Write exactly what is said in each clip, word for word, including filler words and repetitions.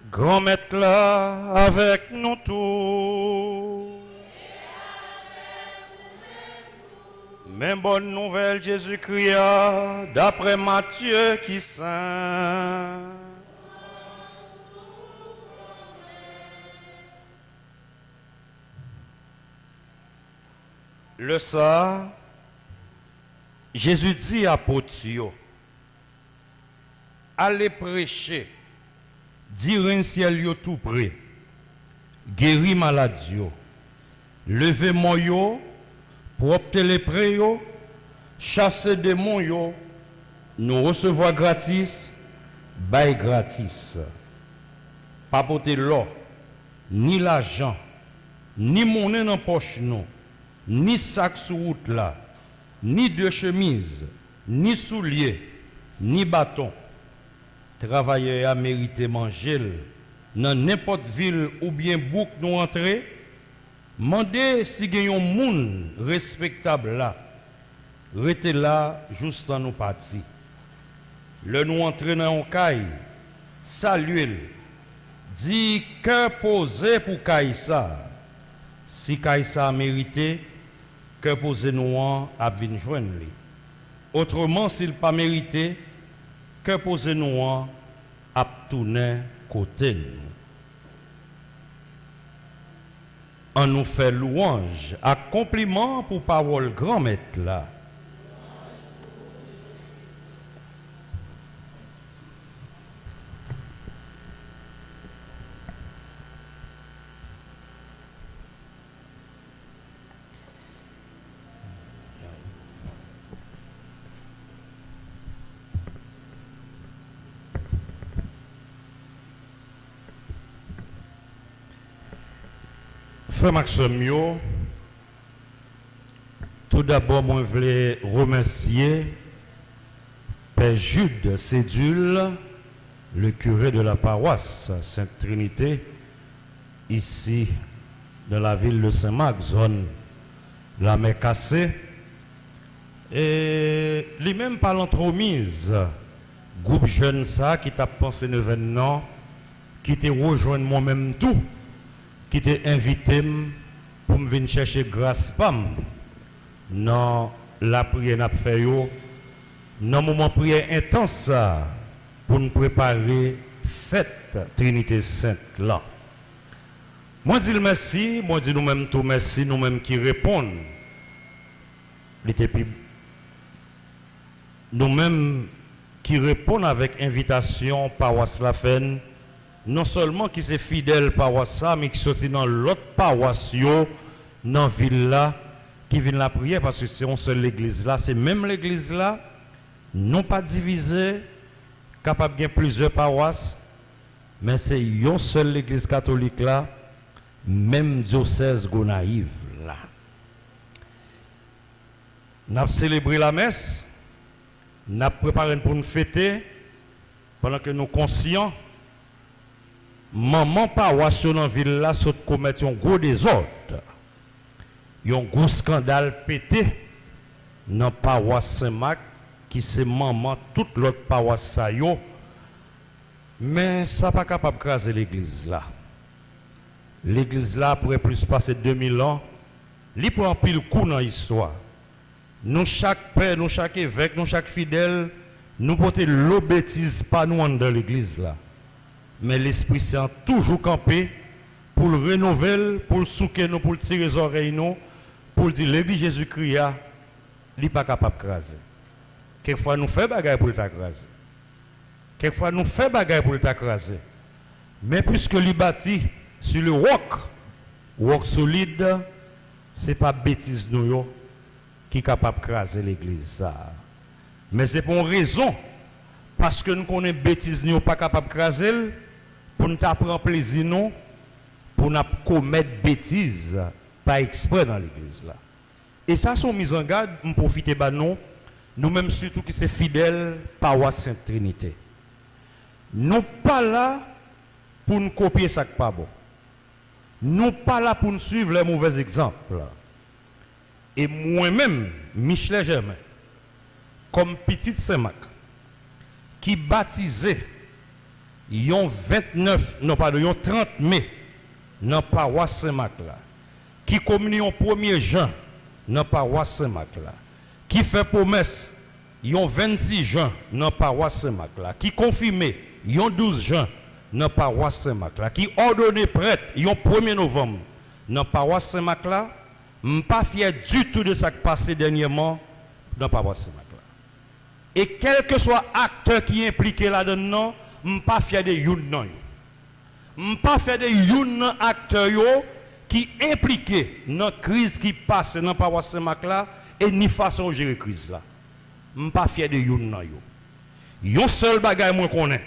Granmèt la avèk nou tou. Men bòn nouvèl Jezikri a daprè Matye ki sen. Lè sa a, Jezi di apot yo, "Ale preche, di reyn syèl yo tou pre, geri malad yo, leve mò yo, pwòpte lepre yo, chase demon yo, nou resevwa gratis, bay gratis. Pa pote lò, ni lajan, ni monnen nan pòch nou, ni sak sou wout la, ni de chemiz, ni soulye, ni baton. Travayè a merite manje l nan nenpòt vil oubyen bouk nou antre. Mande si gen yon moun respektab la. Rete la joustan nou pati. Lè nou antre nan yon kay, salye l, di, 'Kè poze pou kay sa a.' Si kay sa a merite, kè poze nou an ap vin jwenn li. Otreman, si l pa merite, kè poze nou an ap tounen kote nou." Annou fè lwanj ak konpliman pou pawòl Granmèt la. Frè m ak sè m yo, toudabò mwen vle remèsye Pè Jude Cédule, le curé de la paroisse Sainte Trinité, ici, dans la ville de Saint-Marc, zòn Lamè Kase. E li menm, pa lantwemiz gwoup jèn sa a ki t ap panse nevèn nan, ki te rejwenn mwen menm tou, ki te envite m pou m vin chèche gras pa m nan lapriyè n ap fè yo, nan moman priyè entans sa a, pou n prepare fèt Trinite Sent lan. Mwen di l mèsi, mwen di nou menm tou mèsi, nou menm ki reponn. Li te pi, nou menm ki reponn avèk envitasyon pawas la fè n, non sèlman ki se fidèl pawas sa, men ki soti nan lòt pawas yo nan vil la, ki vin lapriyè, paske se yon sèl legliz la, se menm legliz la, nou pa divize, kapab gen plizyè pawas, men se yon sèl legliz katolik la, menm dyosèz Gonayiv la. N ap selebre lamès, n ap prepare n pou n fete, pandan ke nou konsyan, manman pawas yo nan vil la sot komèt yon gwo dezòd. Yon gwo eskandal pete nan pawas Sen Mak, ki se manman tout lòt pawas sa yo. Men sa pa kapab kraze legliz la. Legliz la, apre plis pase de mil an, li pran anpil kou nan istwa. Nou chak pè, nou chak evèk, nou chak fidèl, nou pote lo betiz pa nou anndan legliz la. Men Lespri Sen an toujou kanpe pou l renove l, pou l souke nou, pou l tire zòrèy nou, pou l di legliz Jezikri a, li pa kapab kraze. Kèk fwa nou fè bagay pou l ta kraze. Kèk fwa nou fè bagay pou l ta kraze. Men piske li bati sur le roc, wòk solid, se pa betiz nou yo ki kapab kraze legliz sa a. Men se pou yon rezon, paske n konnen betiz nou yo pa kapab kraze l, pou n ta pran plezi nou, pou n ap komèt betiz pa ekspre nan legliz la. E sa se yon mizangad m pwofite ba nou, nou menm sitou ki se fidèl pawas Sent Trinite. Nou pa la pou n kopye sa k pa bon. Nou pa la pou n suiv les mauvais exemples. E mwen menm, Michelet Jèmen, kòm pitit Sen Mak, ki batize yon vennèf, non, padon, yon trant me nan pawas Sen Mak la, ki komini yon premye jan nan pawas Sen Mak la, ki fè pwomès yon vennsis jan nan pawas Sen Mak la, ki konfime yon douz jan nan pawas Sen Mak la, ki òdone prèt yon premye novanm nan pawas Sen Mak la, m pa fyè ditou de sa k pase dènyèman nan pawas Sen Mak la. E kèlkeswa aktè ki enplike ladan l nan, m pa fyè de youn nan yo. M pa fyè de youn nan aktè yo ki enplike nan kriz ki pase nan pawas Sen Mak la e ni fason yo jere kriz la. M pa fyè de youn nan yo. Yon sèl bagay mwen konnen,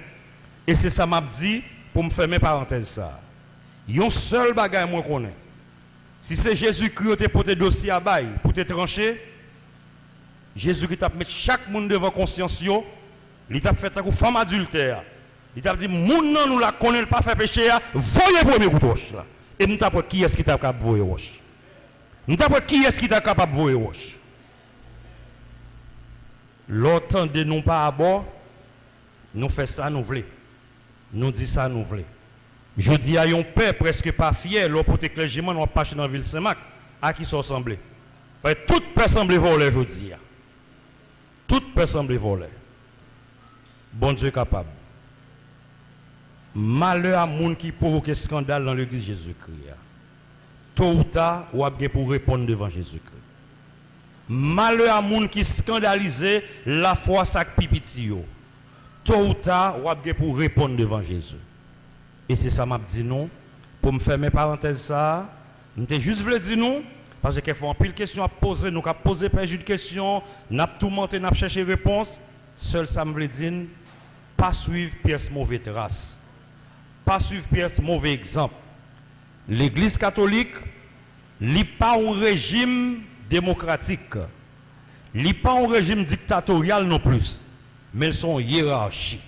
e se sa m ap di pou m fèmen parantèz sa a. Yon sèl bagay mwen konnen, si se Jezikri yo te pote dosye a bay pou te tranche, Jezikri t ap met chak moun devan konsyans yo, li t ap fè tankou fanm adiltè a. Li t ap di, moun nan nou la konnen l pa fè peche a, voye premye kout wòch la. E m t ap wè kiyès ki ta kab voye wòch. M t ap wè kiyès ki ta kapab voye wòch. Lè w tande nou pa abò, nou fè sa nou vle. Nou di sa nou vle. Jodi a, yon pè prèske pa fyè lè w pote klèjimann w ap mache nan vil Sen Mak. A kisa w sanble? Paske tout pè sanble vòlè jodi a. Tout pè sanble vòlè. Bondye kapab. Malè a moun ki pwovoke eskandal nan legliz Jezikri a. To ou ta, w ap gen pou reponn devan Jezikri. Malè a moun ki eskandalize lafwa sa k pi piti yo. To ou ta, w ap gen pou reponn devan Jezi. E se sa m ap di nou, pou m fèmen parantèz sa a, m te jis vle di nou, paske kèk fwa anpil kesyon ap poze, nou ka poze Pè Jid kesyon, n ap toumante, n ap chèche repons, sèl sa m vle di n, pa swiv pyès move tras, pa swiv pyès move egzanp. Legliz katolik, li pa yon rejim demokratik, li pa yon rejim diktatoryal non plis, men l se yon yerachi.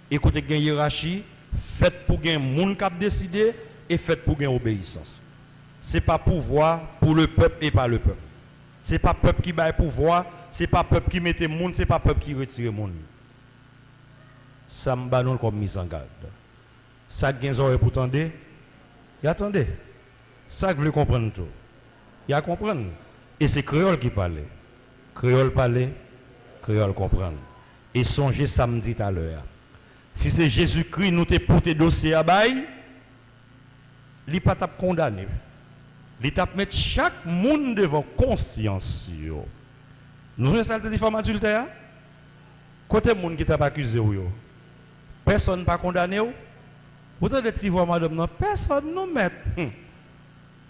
E kote k gen yerachi, fèt pou gen moun k ap deside e fèt pou gen obeyisans. Se pa pouvwa pour le peuple et par le peuple. Se pa pèp ki bay pouvwa, se pa pèp ki mete moun, se pa pèp ki retire moun. Sa m ba nou l kòm mizangad. Sa k gen zòrèy pou tande, y a tande. Sa k vle konprann tou, y a konprann. E se kreyòl ki pale. Kreyòl pale, kreyòl konprann. E sonje sa m di talè a. Si se Jezikri nou te pote dosye a bay, li pa t ap kondane. Li t ap met chak moun devan konsyans yo. Nou sonje sa l te di fanm adiltè a? Kote moun ki t ap akize w yo? Pèsonn pa kondane w? Ou tande ti vwa madanm nan, pèsonn non, mèt. Hum.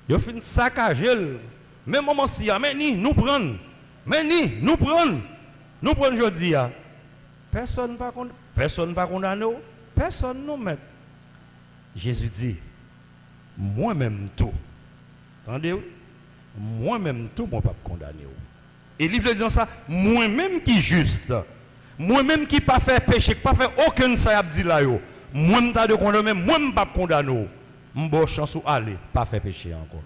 Yo fin sakaje l. Men manman si a, men ni, nou pran l. Men ni, nou pran l. Nou pran l jodi a. Pèsonn pa kon-, pèsonn pa kondane w. Pèsonn non, mèt. Jezi di, mwen menm tou. Tande wi. Mwen menm tou, mwen p ap kondane w. E li vle di nan sa, mwen menm ki jis, mwen menm ki pa fè peche, ki pa fè okenn sa y ap di la yo, mwen m ta dwe kondane, men mwen m p ap kondane w. M ba w chans ou ale, pa fè peche ankò.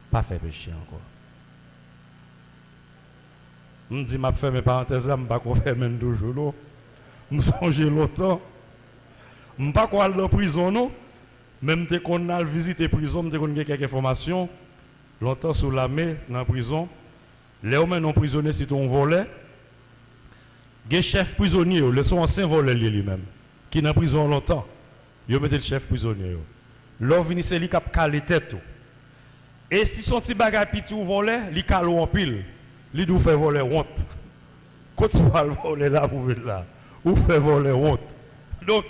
Pa fè peche ankò. M di m ap fèmen parantèz la, m pa ko fèmen l toujou non. M sonje lontan. M pa ko al nan prizon non, men m te konn al vizite prizon, m te konn gen kèk enfòmasyon. Lontan sou lame nan prizon, lè yo mennen yon prizonye, sitou yon vòlè, gen chèf prizonye yo, lè se yon ansyen vòlè l ye li menm, ki nan prizon an lontan, yo mete l chèf prizonye yo. Lè w vini, se li k ap kale tèt ou. E si se yon ti bagay piti ou vòlè, li kale w anpil. Li di w fè vòlè wont. Kot si w al vòlè la pou vin la? Ou fè vòlè wont. Donk,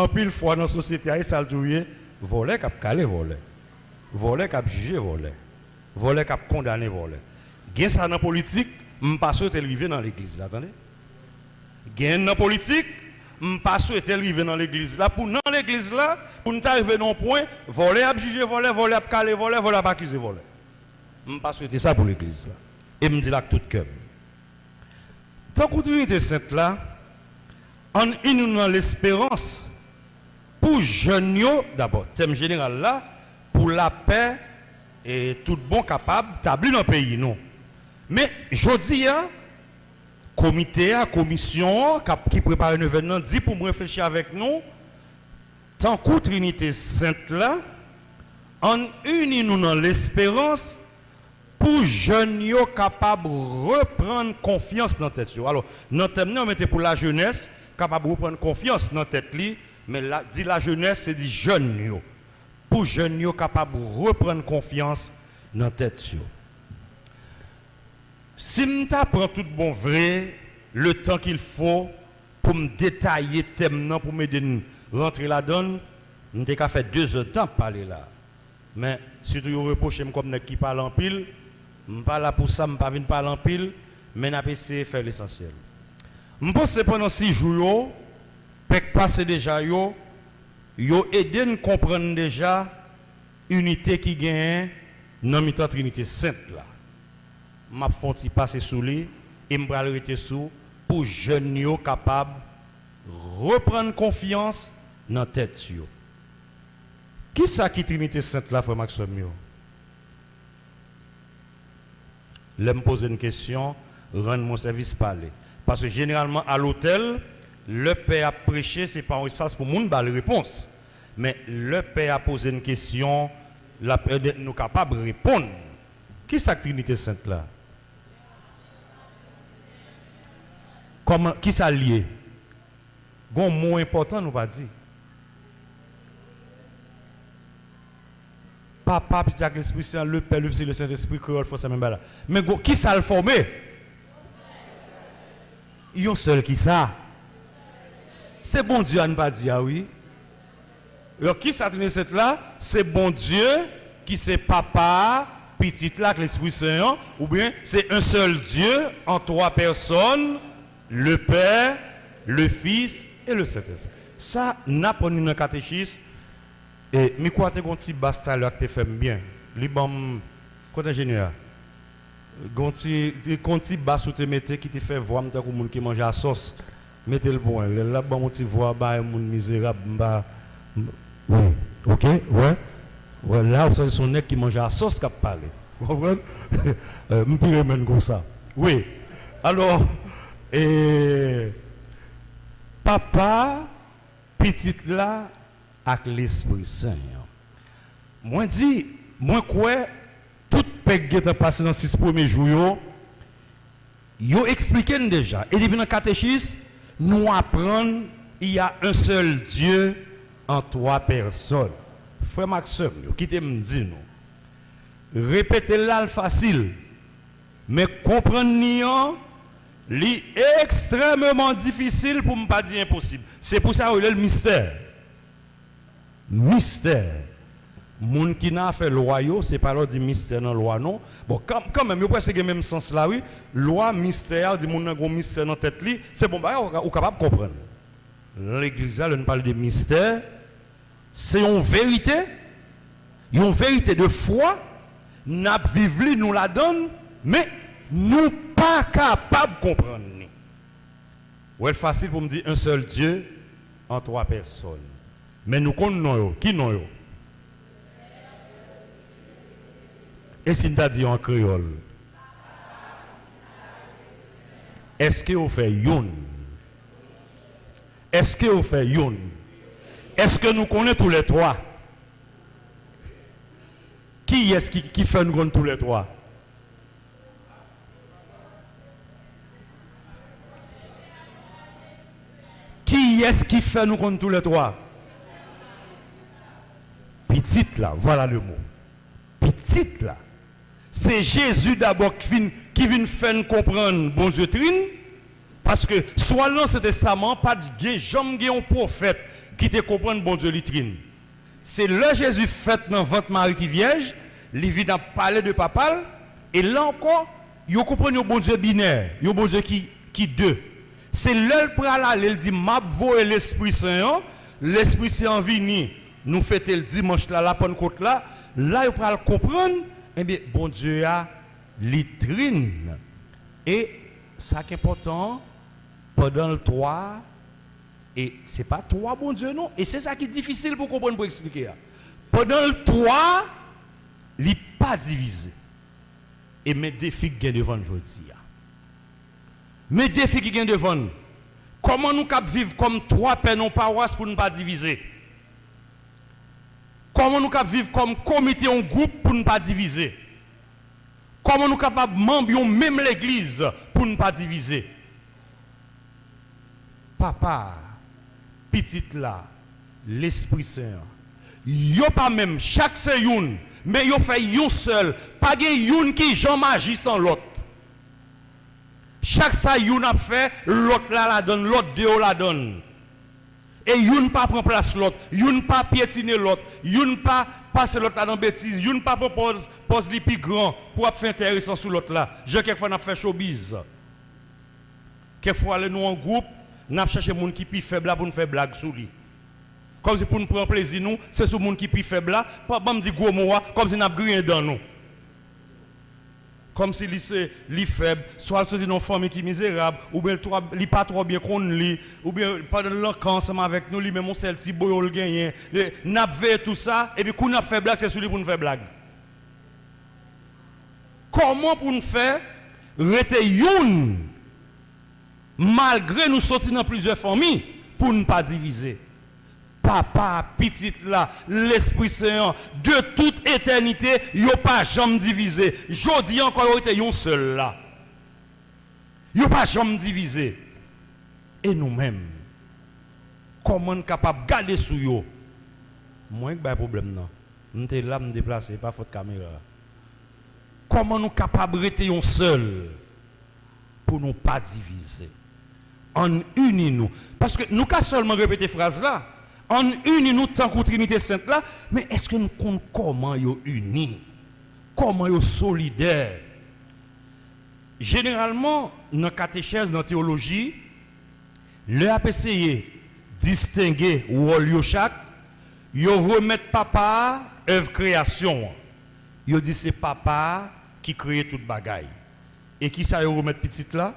anpil fwa nan sosyete a, e sa l toujou ye, vòlè k ap kale vòlè. Vòlè k ap jije vòlè. Vòlè k ap kondane vòlè. Gen sa nan politik, m pa swete l rive nan legliz la, tande. Gen nan politik, m pa swete l rive nan legliz la, pou nan legliz la, pou n ta rive nan yon pwen, vòlè ap jije vòlè, vòlè ap kale vòlè, vòlè ap akize vòlè. M pa swete sa pou legliz la. E m di l ak tout kè m. Tankou Trinite Sent la, ann ini nou nan lesperans pou jèn yo, dabò, tèm jeneral la, pou lapè e tout bon kapab tabli nan peyi nou. Men, jodi a, Komite a, komisyon an, k ap, ki prepare nevèn nan, di pou m reflechi avèk nou, tankou Trinite Sent la, ann ini nou nan lesperans pou jèn yo kapab reprann konfyans nan tèt yo. Alò, nan tèm nan, yo mete pou lajenès kapab reprann konfyans nan tèt li, men la, di lajenès, se di jèn yo. Pou jèn yo kapab reprann konfyans nan tèt yo. Si m ta pran tout bon vre le temps qu'il faut pou m detaye tèm nan, pou m ede n rantre ladan l, m te ka fè de zèdtan ap pale la. Men, sitou yo repwoche m kòm nèg ki pale anpil, m pa la pou sa, m pa vin pale anpil, men n ap eseye fè lesansyèl. M panse pandan sis jou yo, pèk pase deja yo, yo ede n konprann deja inite ki genyen nan mitan Trinite Sent la. M ap fè yon ti pase sou li e m pral rete sou pou jèn yo kapab reprann konfyans nan tèt yo. Kisa ki Trinite Sent la, frè m ak sè m yo? Lè m poze n kesyon, rann mwen sèvis pale. Paske jeneralman, a lotèl, lè pè ap preche, se pa yon espas pou moun ba l repons. Men, lè pè a poze n kesyon, l ap ede nou kapab reponn. Kisa k Trinite Sent la? Kòman, kisa l ye? Gon mo enpòtan nou pa di. Papa, Piti ak Lespri Sen, le Pè, le Fis e le Sentespri, kreyòl, fransè, menm bagay la. Men gon, kisa l fòme? Yon sèl kisa? Se Bondye a n pa di a, wi. Donk, kisa Trinite Sent la? Se Bondye ki se Papa a, Pitit la ak Lespri Sen an, oubyen se un seul Dieu en trois personnes, le Père, le Fils et le Saint-Esprit. Sa, n aprann li nan katechis, e mikwo a te gon ti bas talè a k te fè m byen. Li ban m, kote enjenyè a? Gon ti, gon ti bas ou te mete ki te fè vwa m tankou moun ki manje asòs. Mete l pou mwen. Lè l ap ban m yon ti vwa bay moun mizerab, m pa, m, wi, oke, wè. Wè, la, ou santi se yon nèg ki manje asòs k ap pale. Ou konprann? Euh, m pi renmen l konsa. Wi. Alò, e, Papa, Pitit la, ak Lespri Sen an. Mwen di, mwen kwè, tout pèk gentan pase nan sis premye jou yo, yo eksplike n deja. E depi nan katechis, nou aprann, il y a un seul Dieu en trois personnes. Frè m ak sè m yo, kite m di nou, repete l la, l fasil. Men konprann li an, li ekstrèmeman difisil, pou m pa di enposib. Se pou sa yo rele l mistè. Mistè. Moun ki nan afè lwa yo, se pa lè w di mistè nan lwa non. Bon, kan, kanmenm, yo prèske gen menm sans la, wi. Lwa, mistè a, di moun nan gon mistè nan tèt li, se bon bagay, ou ka, ou kapab konprann. Legliz la, lè n pale de mistè, se yon verite, yon verite de fwa, n ap viv li, nou ladan l, men nou pa kapab konprann li. Wè, l fasil pou m di un seul Dieu en trois personnes. Men nou konn non yo. Ki non yo? E si n ta di yo an kreyòl? Èske yo fè youn? Èske yo fè youn? Èske nou konnen toulètwa? Kiyès ki, ki fè nou konn toulètwa? Kiyès ki fè nou konn toulètwa? Pitit la, voilà le mot. Pitit la. Se Jezi dabò ki vin, ki vin fè n konprann Bondye Trin, paske swa nan Ansyen Testaman an, pa t gen, janm gen yon pwofèt ki te konprann Bondye li Trin. Se lè Jezi fèt nan vant Mari ki vyèj, li vin ap pale de Papa l, e la ankò, yo konprann yon Bondye binè, yon Bondye ki, ki de. Se lè l pral ale, l di, "M ap voye Lespri Sen an," Lespri Sen an vini, nou fete l dimanch la, Lapannkot la, la yo pral konprann, ebyen, Bondye a, li Trin. E sa k enpòtan an, pandan l twa, e se pa twa Bondye non, e se sa ki difisil pou konprann, pou eksplike a. Pandan l twa, li pa divize. E men defi k gen devan n jodi a. Men defi ki gen devan n. Kòman nou kab viv kòm twa pè nan yon pawas pou n pa divize? Kòman nou kab viv kòm komite yon gwoup pou n pa divize? Kòman nou kapab manm yon menm legliz pou n pa divize? Papa, Pitit la, Lespri Sen an, yo pa menm, chak se youn, men yo fè yon sèl. Pa gen youn ki janm aji san lòt. Chak sa youn ap fè, lòt la ladan l, lòt de yo ladan l. E youn pa pran plas lòt, youn pa pyetine lòt, youn pa pase lòt la nan betiz, youn pa pran pòz, pòz li pi gran pou ap fè enteresan sou lòt la, jan kèk fwa n ap fè showbiz. Kèk fwa lè nou an gwoup, n ap chèche moun ki pi fèb la pou n fè blag sou li. Kòmsi pou n pran plezi nou, se sou moun ki pi fèb la, pa ban m di gwo mo a, kòmsi n ap griyen dan nou. Kòmsi li se, li fèb, swa l soti nan yon fanmi ki mizerab, oubyen l twò, li pa twò byen konn li, oubyen pandan l anka ansanm avèk nou, li menm yon sèl ti boyo l genyen. N ap veye tou sa, epi kou n ap fè blag, se sou li pou n fè blag. Kòman pou n fè rete youn, malgre nou soti nan plizyè fanmi, pou n pa divize? Papa, Pitit la, Lespri Sen an, de tout etènite, yo pa janm divize. Jodi a ankò, yo rete yon sèl la. Yo pa janm divize. E nou menm? Kòman n kapab gade sou yo? Mwen k bay pwoblèm nan. M te la, m deplase, e pa fòt kamera a. Kòman nou kapab rete yon sèl pou nou pa divize? Ann ini nou. Paske nou ka sèlman repete fraz la, ann ini nou tankou Trinite Sent la, men èske nou konn kòman yo ini? Kòman yo solidè? Jeneralman, nan katechèz, nan teyoloji, lè y ap eseye distenge wòl yo chak, yo remèt Papa a èv kreyasyon an. Yo di se Papa a ki kreye tout bagay. E kisa yo remèt Pitit la?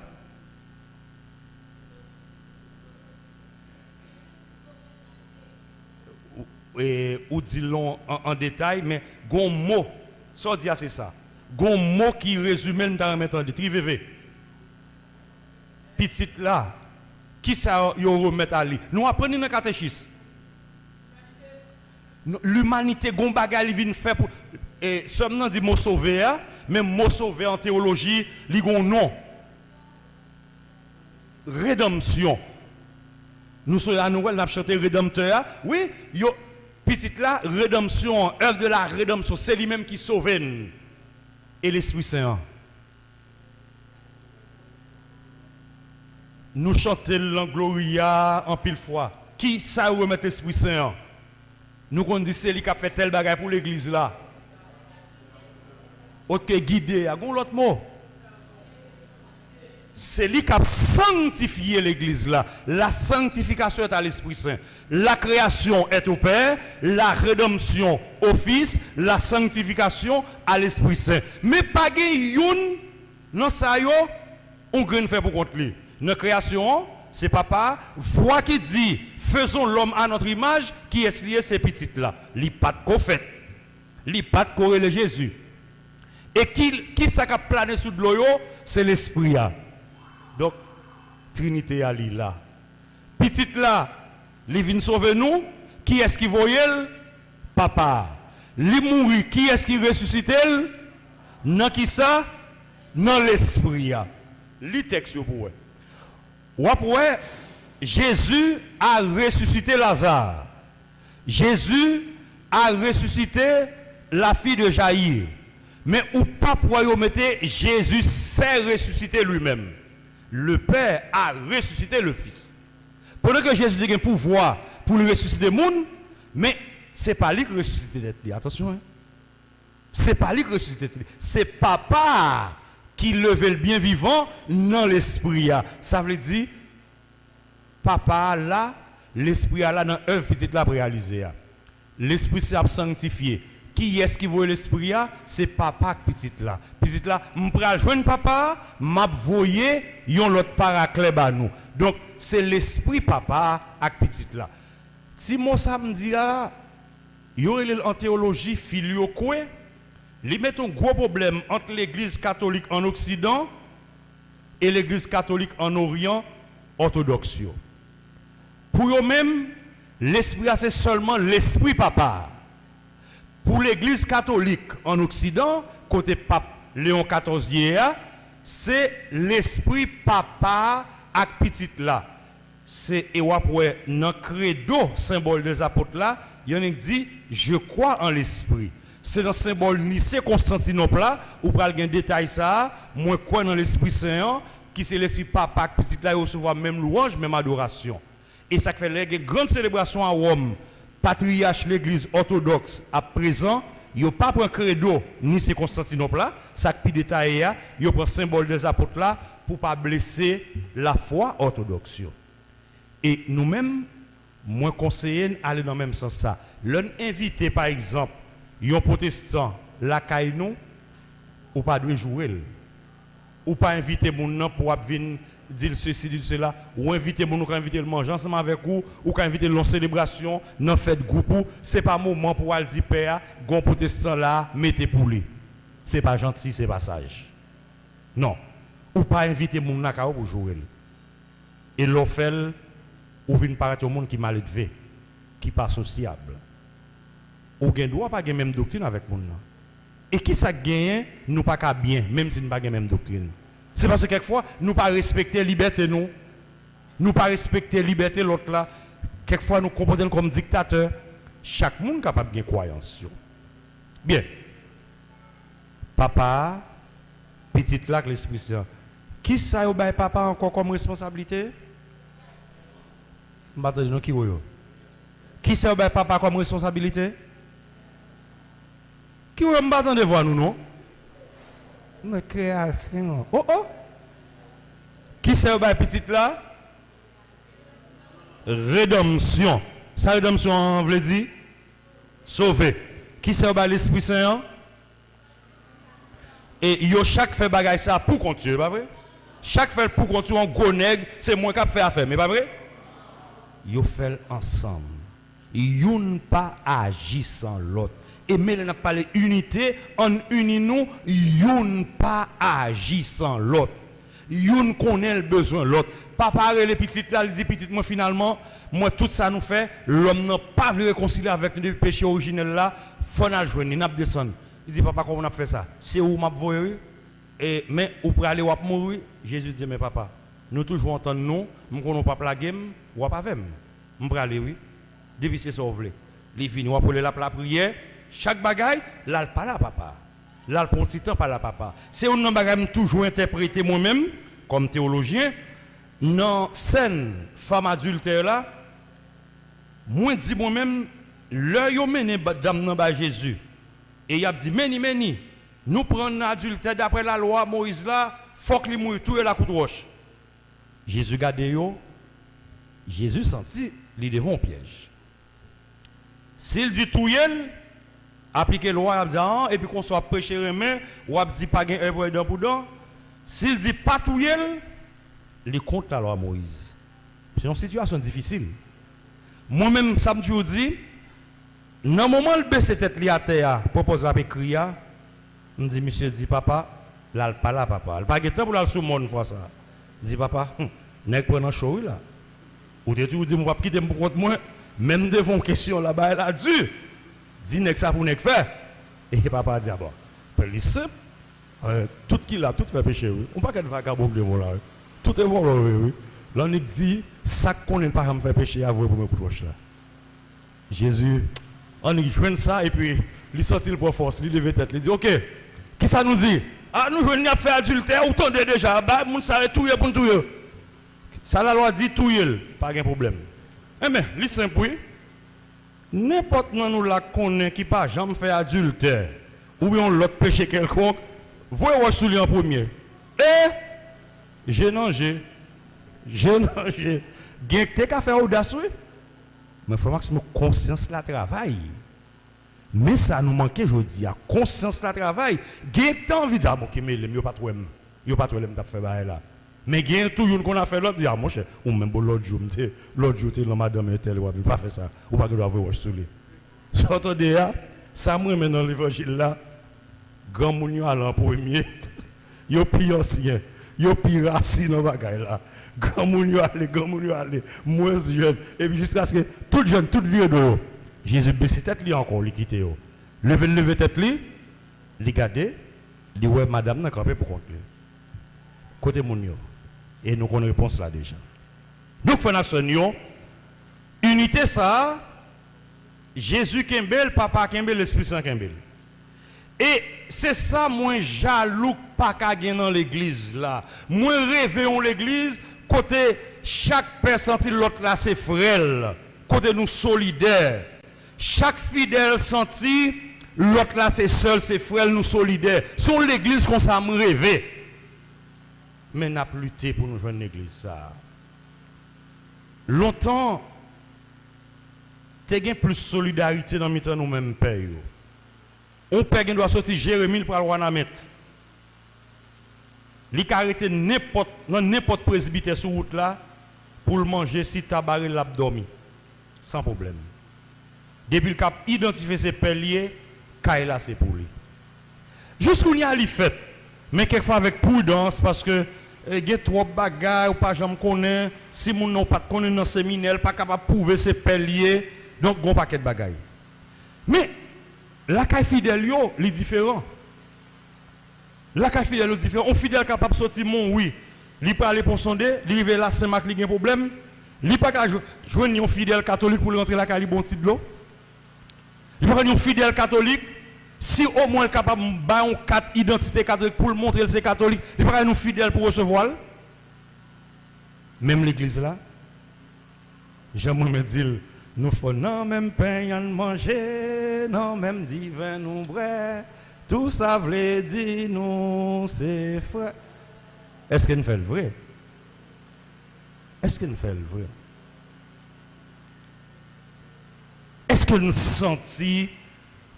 Ou, e, ou di l an, an detay, men gon mo, sa w di a se sa. Gon mo ki rezime l, m ta renmen tande. Triveve. Pitit la, kisa yo remèt a li? Nou aprann li nan katechis. Nou, limanite gon bagay li vin fè pou, e, sè m nan di mo sove a, men mo sove an teyoloji, li gon non. Redanmsyon. Nou sonje a Nwèl, n ap chante Redanmtè a. Wi, yo, Pitit la, redanmsyon an, œuvre de la rédemption, se li menm ki sove n. E Lespri Sen an? Nou chante l nan Gloria anpil fwa. Kisa yo remèt Lespri Sen an? Nou konn di se li k ap fè tèl bagay pou legliz la. Oke, gide a. Gon lòt mo. Se li k ap sanktifye legliz la. La sanctification est à l'Esprit Saint. La création est au Père, la rédemption au Fils, la sanctification à l'Esprit Saint. Men pa gen youn nan sa yo, yon grenn fè pou kont li. Nan kreyasyon an, se Papa a, vwa ki di, faisons l'homme à notre image, kiyès li ye? Se Pitit la. Li pa t ko fèt. Li pa t ko rele Jezi. E ki, kisa k ap plane sou dlo yo? Se Lespri a. Donk, Trinite a li la. Pitit la, li vin sove nou. Kiyès ki voye l? Papa a. Li mouri, kiyès ki resisite l? Nan kisa? Nan Lespri a. Li tèks yo pou w wè. W ap wè, Jésus a ressuscité Lazare. Jésus a ressuscité la fille de Jaïr. Men ou p ap wè yo mete Jésus s'est ressuscité lui-même. Le Père a ressuscité le Fils. Pandan ke Jezi te gen pouvwa pou l resisite moun, men se pa li k resisite tèt li. Atansyon, en. Se pa li k resisite tèt li. Se Papa a ki leve l byen vivan nan Lespri a. Sa vle di, Papa a la, Lespri a la nan èv Pitit la ap reyalize a. Lespri Sen ap sanktifye. Kiyès ki voye Lespri a? Se Papa ak Pitit la. Pitit la, m pral jwenn Papa a, m ap voye yon lòt Paraklè ba nou. Donk, se Lespri Papa a ak Pitit la. Ti mo sa m di la, yo rele l an teyoloji filioque. Li mete yon gwo pwoblèm ant Legliz Katolik ann Oksidan e Legliz Katolik ann Oryan, Òtodòks yo. Pou yo menm, Lespri a se sèlman Lespri Papa a. Pou Legliz Katolik ann Oksidan, kote Pap Leyon katòz ye a, se Lespri Papa a ak Pitit la. Se, e w ap wè nan kredo, senbòl dèzapot la, y annik di, Je crois en l'Esprit. Se nan senbòl Nise Konstantinòp la, ou pral gen detay sa a, Mwen kwè nan Lespri Sen an, ki se Lespri Papa ak Pitit la, yo resevwa menm lwanj, menm adorasyon. E sa k fè lè gen grann selebrasyon a Wòm, patriyach Legliz Òtodòks ap prezan, yo pa pran kredo Nise Konstantinòp la, sa k pi detaye a, yo pran senbòl dèzapot la pou pa blese lafwa òtodòks yo. E nou menm, mwen konseye n ale nan menm sans sa. Lè n envite, pa egzanp, yon pwotestan lakay nou, ou pa dwe joure l. Ou pa envite moun nan pou w ap vin di l sesi, di l sela. Ou envite moun, ou ka envite l manje ansanm avèk ou, ou ka envite l nan selebrasyon, nan fèt gwoup ou. Se pa moman pou w al di pè a, gen yon pwotestan la, mete pou li. Se pa janti, se pa saj. Non. Ou pa envite moun lakay ou pou joure l. E lè w fè l, ou vin parèt yon moun ki maledve, ki pa sosyab. Ou gen dwa pa gen menm doktrin avèk moun nan. E kisa k genyen nou pa ka byen, menm si n pa gen menm doktrin? Se paske kèkfwa, nou pa respekte libète nou. Nou pa respekte libète lòt la. Kèkfwa, nou konpòte n kòm diktatè. Chak moun kapab gen kwayans yo. Byen. Papa a, Pitit la ak Lespri Sen an. Kisa yo bay Papa ankò kòm responsablite? M pa tande non, ki wo yo? Kisa yo bay Papa kòm responsablite? Ki wo yo? M pa tande vwa nou non. Men kreyasyon. Oh, oh. Kisa yo bay Pitit la? Redanmsyon. Sa redanmsyon an vle di? Sove. Kisa yo bay Lespri Sen an? E yo chak fè bagay sa pou kont yo, e pa vre? Chak fè l pou kont yo, yon gwo nèg, se mwen k ap fè afè m, e pa vre? Yo fè l ansanm. Youn pa aji san lòt. E men lè n ap pale inite, ann ini nou, youn pa aji san lòt. Youn konnen l bezwen lòt. Papa a rele pitit la, li di, Pitit mwen, finalman, m wè tout sa nou fè, lòm nan pa vle rekonsilye avèk nou depi peche orijinèl la, fò n al jwenn li, n ap desann. Li di, Papa, kòman n ap fè sa? Se ou m ap voye, wi. E, men, ou prale, w ap mouri, wi. Jezi di, Men, Papa, nou toujou antann nou, m konnen w p ap lage m, w ap avè m. M prale, wi. Depi se sa w vle. Li vini, w ap wè lè l ap lapriyè, chak bagay, l al pale a Papa. L al pran yon ti tan pale a Papa. Se youn nan bagay m toujou entèprete mwen menm, kòm teyolojyen, nan sèn fanm adiltè la, mwen di mwen menm, lè yo mennen ba-, dam nan bay Jezi, e y ap di, Men ni, men ni, nou pran adiltè daprè lalwa Moyiz la, fòk li mouri, touye l ak kout wòch. Jezi gade yo, Jezi santi li devan yon pyèj. Si l di touye l, aplike lwa y ap di a an, epi konsa w ap preche renmen, w ap di pa gen èvre dan pou dan. Si l di pa touye l, li kont lalwa Moyiz. Se yon sitiyasyon difisil. Mwen menm, sa m toujou di, nan moman l bese tèt li atè a, pran pòz l ap ekri a, m di, Misye di, Papa, l al pale a Papa. Li pa gen tan pou l al sou mòn fwa sa a. Li di, Papa, hum, nèg pran nan cho wi la. Ou te toujou di m ou p ap kite m pou kont mwen, menm devan yon kesyon la, bagay la di. Di nèg sa pou nèg fè. E Papa a di, A bon, plis senp, eh, tout ki la, tout fè peche wi. Yon pakèt vagabon k devan w la wi. Tout e vòlò yo ye wi. L annik di, sa k konnen l pa janm fè peche a, voye premye kout wòch la. Jezi annik jwenn sa, epi li santi l pran fòs, li leve tèt, li di, Oke, kisa nou di? A, nou jwenn li ap fè adiltè, ou tande deja, bay moun sa yo touye pou n touye. Sa lalwa di, touye l, pa gen pwoblèm. Enben, li senp wi. Nenpòt nan nou la k konnen ki pa janm fè adiltè, oubyen yon lòt peche kèlkonk, voye wòch sou li an premye. E, je nan je, je nan je. Gen k te ka fè odas wi. Men frè Maximo, konsyans la travay. Men sa nou manke jodi a, konsyans la travay. Gen k te anvi di, A bon, ki mele m, yo pa t wè m. Yo pa t wè lè m t ap fè bagay la. Men gen tou youn konn afè lòt, di, A monchè, ou menm bon lòt jou, m te, lòt jou te lan madanm entèl, w ap vin pa fè sa. Ou pa gen dwa voye wòch sou li. Sa w tande a, sa m renmen nan levanjil la, granmoun yo ale an premye, yo pi ansyen. Yo pi rasi nan bagay la. Granmoun yo ale, granmoun yo ale. Mwens jèn. Epi jiskaske tout jèn, tout vire do yo. Jezi bese tèt li ankò, li kite yo. Leve l leve tèt li, li gade, li wè madanm nan kanpe pou kont li. Kote moun yo? E nou konn repons la deja. Donk, frè n ak sè n yo, inite sa a, Jezi kenbe l, Papa kenbe l, Lespri Sen kenbe l. E se sa mwen jalou k pa ka gen nan legliz la. Mwen reve yon legliz kote chak pè santi lòt la se frè l, kote nou solidè. Chak fidèl santi lòt la se sè l, se frè l, nou solidè. Se yon legliz konsa m reve. Men n ap lite pou nou jwenn legliz sa a. Lontan, te gen plis solidarite nan mitan nou menm pè yo. Yon pè gen dwa soti Jeremi, l pral Wanament. Li ka rete nenpòt, nan nenpòt prezbitè sou wout la pou l manje, si ta bare l, l ap dòmi. San pwoblèm. Depi l ka idantifye se pè l ye, kay la se pou li. Jis kounye a li fèt, men kèk fwa avèk pridans, paske, eh, gen twòp bagay ou pa janm konnen, si moun nan ou pa t konnen nan seminè, l pa kapab pwouve se pè l ye, donk gon pakèt bagay. Men, lakay fidèl yo, li diferan. Lakay fidèl yo diferan. Yon fidèl kapab soti Monwi, li prale Pon Sonde, li rive la Senmak, li gen pwoblèm. Li pa ka jwe-, jwenn yon fidèl katolik pou l rantre lakay li ba yon ti dlo. Li pa ka jwenn yon fidèl katolik, si omwen l kapab bay yon kat idantite katolik pou l montre l se katolik, li pa ka jwenn yon fidèl pou resevwa l. Menm legliz la, jan mwen renmen di l, nou fò nan menm pen ann manje, nan menm diven nou bwè, tou sa vle di nou se frè. Èske n fè l vre? Èske n fè l vre? Èske n santi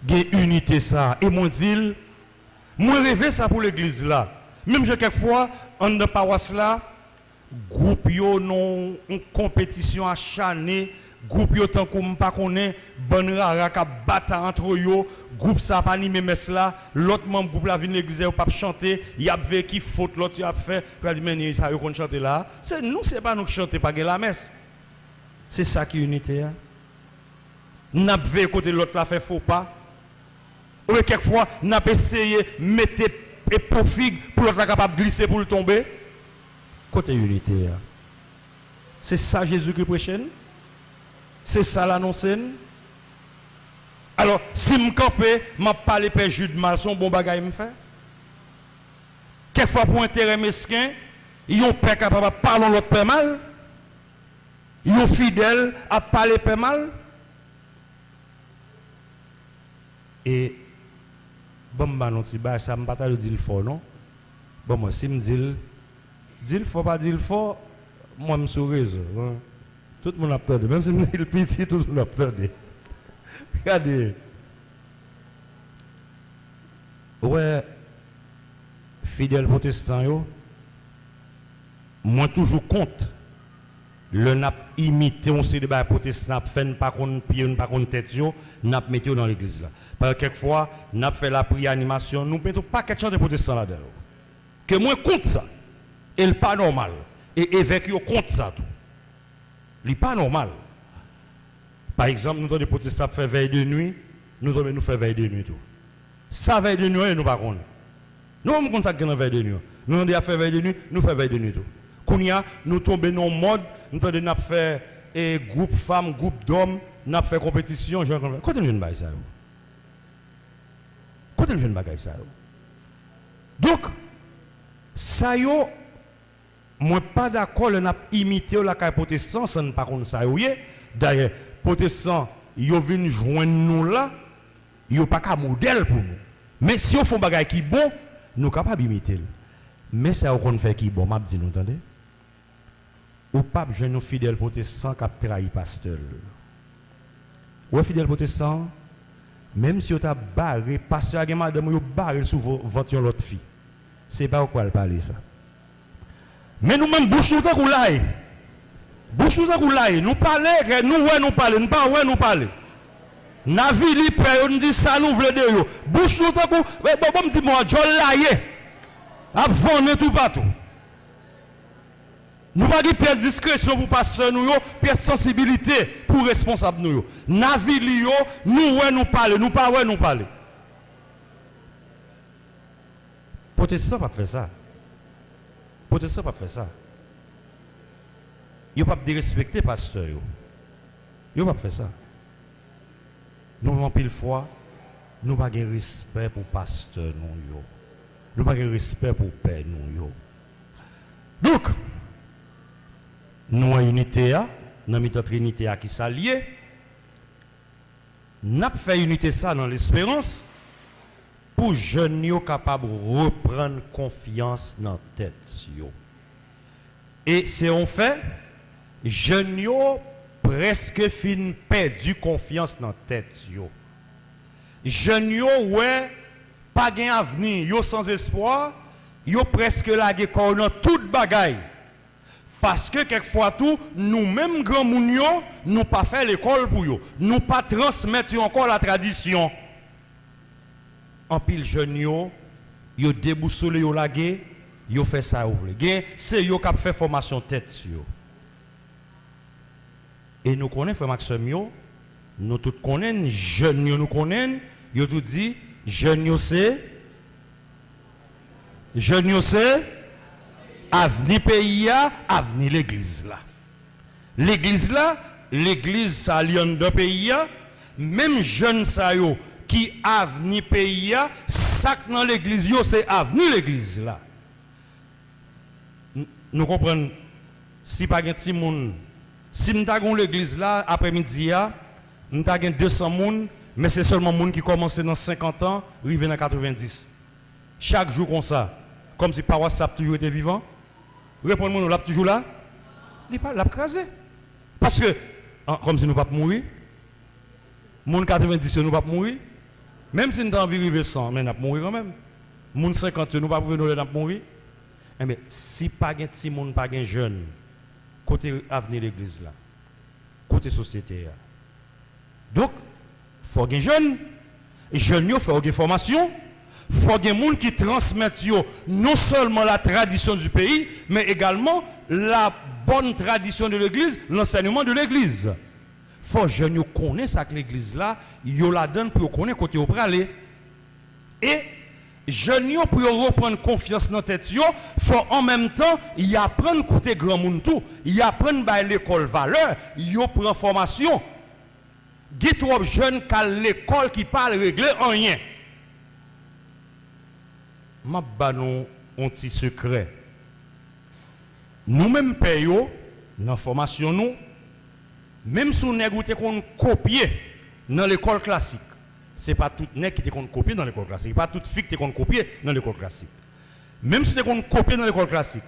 gen inite sa a? E mwen di l, mwen reve sa pou legliz la. Menm jan kèk fwa, anndan pawas la, gwoup yo nan yon konpetisyon achane, gwoup yo tankou m pa konnen, bann rara k ap batay antre yo, gwoup sa a pa anime mès la, lòt manm gwoup la vin legliz la, yo p ap chante, y ap veye ki fot lòt yo ap fè, pou yo di, men nèg sa yo konn chante la a. Se nou, se pa nou k chante, pa gen lamès. Se sa ki inite a. N ap veye kote lòt la fè fo pa. Oubyen kèk fwa, n ap eseye mete e po fig pou lòt la kapab glise pou l tonbe. Kote inite a? Se sa Jezikri preche n? Se sa l anonse n? Alò, si m kanpe, m ap pale pè Jid mal, se yon bon bagay m fè? Kèk fwa, pou enterè mesken, yon pè kapab ap pale yon lòt pè mal. Yon fidèl ap pale pè mal. E ban m ba nou ti bagay sa, m pa ta dwe di l fò non. Ban mwen, si m di l, di l fò, pa di l fò, mwen m sou rezo, hein. Tout moun ap tande. Menm si m di l piti, tout moun ap tande. Gade. Ou wè, fidèl pwotestan yo, mwen toujou kont lè n ap imite yon seri de bagay pwotestan ap fè, n pa konn pye yo, n pa konn tèt yo, n ap mete yo nan legliz la. Paske kèk fwa, n ap fè lapriyè, animasyon, nou mete yon pakèt chante pwotestan ladan yo. Ke mwen kont sa. E l pa nòmal. E evèk yo kont sa tou. Li pa nòmal. Pa egzanp, nou tande pwotestan ap fè vèy de nwi, nou tonbe nou fè vèy de nwi tou. Sa vèy de nwi an ye, nou pa konn. Nou menm konn sa k gen nan vèy de nwi an. Nou tande y ap fè vèy de nwi, nou fè vèy de nwi tou. Kounye a, nou tonbe nan yon mòd, nou tande n ap fè, e, gwoup fanm, gwoup dòm, n ap fè konpetisyon, jan konn fè. Kote nou jwenn bagay sa yo? Kote nou jwenn bagay sa yo? Donk, sa yo, mwen pa dakò lè n ap imite yo lakay pwotestan san n pa konn sa yo ye. Dayè, pwotestan, yo vin jwenn nou la, yo pa ka modèl pou nou. Men si yo fè yon bagay ki bon, nou kapab imite l. Men sa yo konn fè ki bon, m ap di nou, tande. Ou p ap jwenn yon fidèl pwotestan k ap trayi pastè l. Ou wè fidèl pwotestan an? Menm si yo ta bare, pastè a gen madanm, yo bare l sou vo-, vant yon lòt fi. Se pa ou k pral pale sa. Men nou menm, bouch nou tankou lay. Bouch nou tankou lay. Nou pale, nou wè nou pale, nou pa wè nou pale. N avili pè yo, n di sa nou vle de yo. Bouch nou tankou, e, bon, bon, m di mo a, djòl laye. Ap vannen toupatou. Nou pa gen pyès diskresyon pou pastè nou yo, pyès sansibilite pou responsab nou yo. N avili yo, nou wè nou pale, nou pa wè nou pale. Pwotestan p ap fè sa. Pwotestan p ap fè sa. Yo p ap derespekte pastè yo. Yo p ap fè sa. Nou menm anpil fwa, nou pa gen respè pou pastè nou yo. Nou pa gen respè pou pè nou yo. Donk, nou an inite a, nan mitan Trinite a ki sa l ye, n ap fè inite sa nan lesperans pou jèn yo kapab reprann konfyans nan tèt yo. E se yon fè, jèn yo prèske fin pèdi konfyans nan tèt yo. Jèn yo wè pa gen avni, yo sanzespwa, yo prèske lage kò yo nan tout bagay. Paske kèk fwa tou, nou menm granmoun yo, nou pa fè lekòl pou yo. Nou pa transmèt yo ankò latradisyon. Anpil jèn yo, yo debousole, yo lage, yo fè sa yo vle. Gen, se yo k ap fè fòmasyon tèt yo. E nou konnen, frè m ak sè m yo, nou tout konnen, jèn yo nou konnen, yo tou di, jèn yo se, jèn yo se avni peyi a, avni legliz la. Legliz la, legliz sa li anndan peyi a, menm jèn sa yo ki avni peyi a, sa k nan legliz yo se avni legliz la. N-, nou konprann, si pa gen timoun, si m ta gen yon legliz la, aprèmidi a, m ta gen de san moun, men se sèlman moun ki kòmanse nan senkant an, rive nan katrevenndis. Chak jou konsa, kòmsi pawas sa ap toujou rete vivan? Reponn mwen non, l ap toujou la? Li pa, l ap kraze. Paske, an, kòmsi nou p ap mouri? Moun katrevenndis yo, nou p ap mouri? Menm si n ta anvi rive san, men n ap mouri kanmenm. Moun senkant yo, nou p ap rive nan lè n ap mouri? Enben, si pa gen timoun, pa gen jèn, kote avni legliz la? Kote sosyete a? Donk, fò gen jèn. Jèn yo, fò yo gen fòmasyon. Fò gen moun ki transmèt yo non sèlman la tradition du pays, men egalman la bonne tradition de l'église, l'enseignement de l'église. Fò jèn yo konnen sa k legliz la, yo ladan l pou yo konnen kote yo prale. E jèn yo, pou yo reprann konfyans nan tèt yo, fò an menm tan y aprann koute granmoun tou, y aprann bay lekòl valè, yo pran fòmasyon. Gen twòp jèn k al lekòl ki pa al regle anyen. M ap ba nou yon ti sekrè. Nou menm pè yo, nan fòmasyon nou, menm si w nèg ou te konn kopye nan lekòl klasik, se pa tout nèg ki te konn kopye nan lekòl klasik, se pa tout fi ki te konn kopye nan lekòl klasik. Menm si w te konn kopye nan lekòl klasik,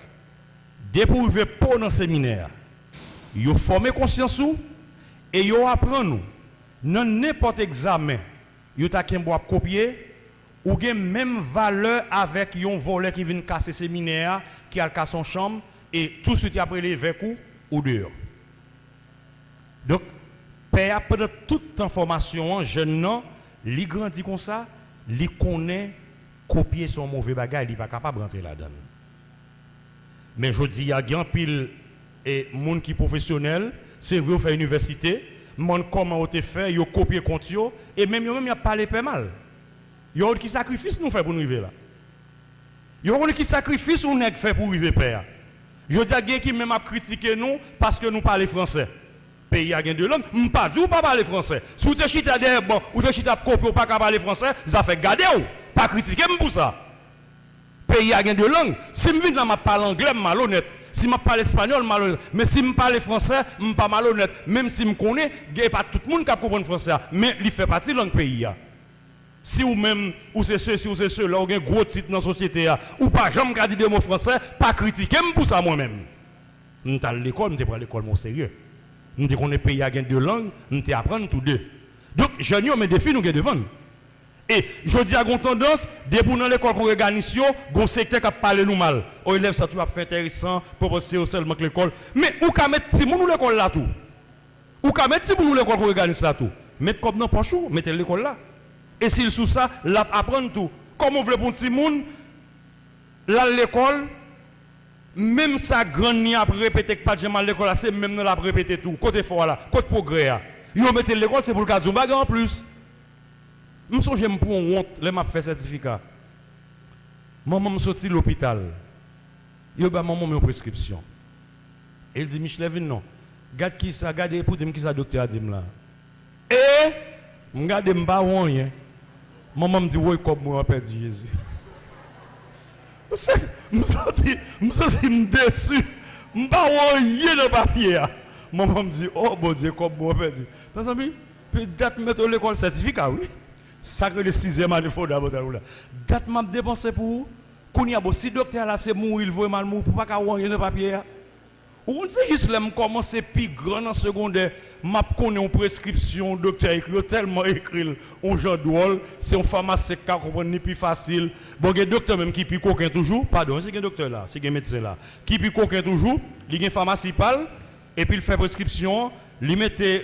depi w rive pa w nan seminè a, yo fòme konsyans ou e yo aprann ou, nan nenpòt egzamen, yo ta kenbe w ap kopye, ou gen menm valè avèk yon vòlè ki vin kase seminè a, ki al kase yon chanm, e touswit y ap rele evèk ou, ou deyò. Donk, pè a, pandan tout tan fòmasyon an, jèn nan, li grandi konsa, li konnen kopye se yon move bagay, li pa kapab rantre ladan l. Men jodi a, gen anpil, e, moun ki pwofesyonèl, se vre, yo fè inivèsite, m konn kòman yo te fè, yo kopye kont yo, e menm yo menm, y ap pale pè mal. Yo konn ki sakrifis nou fè pou n rive la. Yo konn ki sakrifis yon nèg fè pou rive pè a. Jodi a, gen ki menm ap kritike nou paske nou pale fransè. Peyi a gen de lang. M pa di w pa pale fransè. Si w te chita dèyè ban, ou te chita ap kopye, ou pa ka pale fransè, zafè gade w. Pa kritike m pou sa. Peyi a gen de lang. Si m vin la, m ap pale anglè, m malonèt. Si m ap pale espanyòl, m malonèt. Men si m pale fransè, m pa malonèt. Menm si m konnen, gen, e pa tout moun k ap konprann fransè a, men li fè pati lang peyi a. Si ou menm, ou se sesi, ou se sela, ou gen gwo tit nan sosyete a, ou pa janm ka di de mo fransè, pa kritike m pou sa mwen menm. M t al lekòl, m te pran lekòl mwen oserye. M te konnen peyi a gen de lang, m te aprann tou de. Donk, jèn yo, men defi nou gen devan n. E jodi a, gen yon tandans, depi w nan lekòl kongreganis yo, gen yon sektè k ap pale nou mal. O, elèv sa tou ap fè enteresan, pwopòz se yo sèlman k lekòl. Men ou ka met timoun ou lekòl la tou. Ou ka met timoun ou lekòl kongreganis la tou. Met kòb nan pòch ou, mete l lekòl la. E si l sou sa, l ap aprann tou. Kòman w vle pou yon timoun, l al lekòl, Menm sa grann li ap repete k pa t janm al lekòl la, se menm nan l ap repete tou. Kote efò a la? Kot pwogrè a? Yo mete l lekòl, se pou l ka di yon bagay anplis. M sonje m pran wont lè m ap fè sètifika. Manman m soti lopital. Yo ba manman m yon preskripsyon. E l di, "Michelet, vin non. Gad kisa, gade pou di m kisa doktè a di m la." E m gade, m pa wè anyen. Manman m di, "Woy, kòb mwen an pèdi, Jezi." Mesye, m santi, m santi m desi. M pa wè anyen nan papye a. Manman m di, "O Bondye, kòb mwen an pèdi." Mezanmi, pi dat m mete w lekòl, sètifika, wi. Sa k rele sizyèm ane fondamantal ou la. Dat m ap depanse pou ou. Kounye a, bon, si doktè a la se mouri, l voye m al mouri, pou pa ka wè anyen nan papye a. Ou konn se jis lè m kòmanse pi gran nan segondè, m ap konnen yon preskripsyon yon doktè ekri, yo tèlman ekri l yon jan dwòl, se yon famasyen k ka konprann li pi fasil. Bon, gen doktè menm ki pi koken toujou, padon, si gen doktè la, si gen medsen la, ki pi koken toujou, li gen famasi pa l, epi l fè preskripsyon an, li mete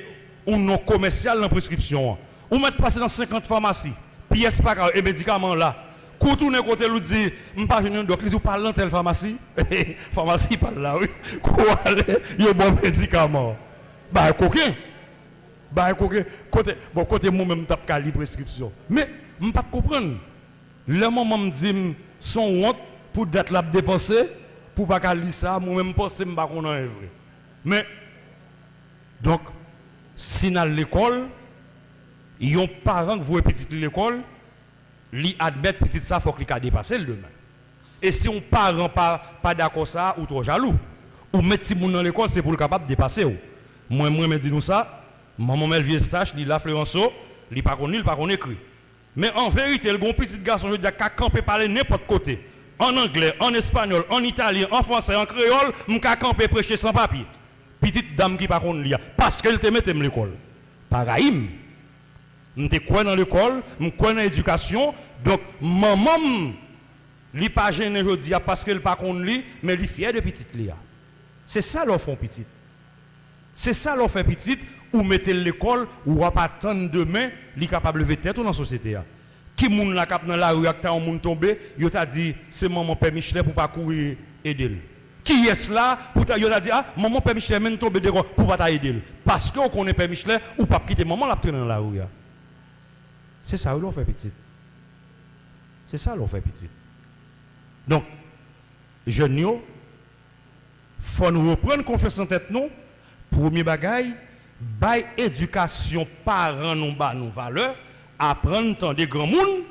yon non komèsyal nan preskripsyon an. Ou mèt pase nan senkant famasi. Pyès pa ka, e medikaman an la. Kou w tounen kote l, ou di, "M pa jwenn yon dòk." Li di, "Ou pa al nan tèl famasi?" Famasi pa l la, wi. Kou w ale, yo ba w medikaman an. Bagay koken. Bagay koken. Kote, bon, kote mwen menm m t ap ka li preskripsyon. Men, m pa t konprann. Lè manman m di m, "Se yon wont pou dat l ap depanse, pou w pa ka li sa," mwen menm m panse m pa konn anyen vre. Men, donk, si n al lekòl, yon paran k voye pitit li lekòl, li admèt pitit sa fòk li ka depase l demen. E si yon paran pa, pa dakò sa, ou twò jalou. Ou met timoun nan lekòl, se pou l kapab depase w. Mwen, mwen renmen di nou sa, manman m Elvie Eustache, li la Fleranso, li pa konn li, li pa konn ekri. Men an verite, l gen yon pitit gason jodi a k ka kanpe pale nenpòt kote. An anglè, an espanyòl, an italyen, an fransè, an kreyòl, m ka kanpe preche san papye. Pitit dam ki pa konn li a, paske l te mete m lekòl. Pa rayi m. M te kwè nan lekòl, m kwè nan edikasyon. Donk, manman m, li pa jennen jodi a paske l pa konn li, men li fyè de pitit li a. Se sa lè w fè yon pitit. Se sa lè w fè pitit, ou mete l lekòl, w ap atann demen, li kapab leve tèt ou nan sosyete a. Ki moun la k ap nan lari a, k ta yon moun tonbe, yo ta di, "Se manman Pè Michelet pou pa kouri ede l." Kiyès la, pou ta, yo ta di, "A, manman Pè Michelet, men l tonbe dekò," pou pa ta ede l. Paske w konnen Pè Michelet, ou p ap kite manman l ap trennen nan lari a. Se sa wi lè w fè pitit. Se sa lè w fè pitit. Donk, jèn yo, fò n reprann konfyans nan tèt nou. Premye bagay, bay edikasyon paran nou ba nou valè, aprann tande granmoun,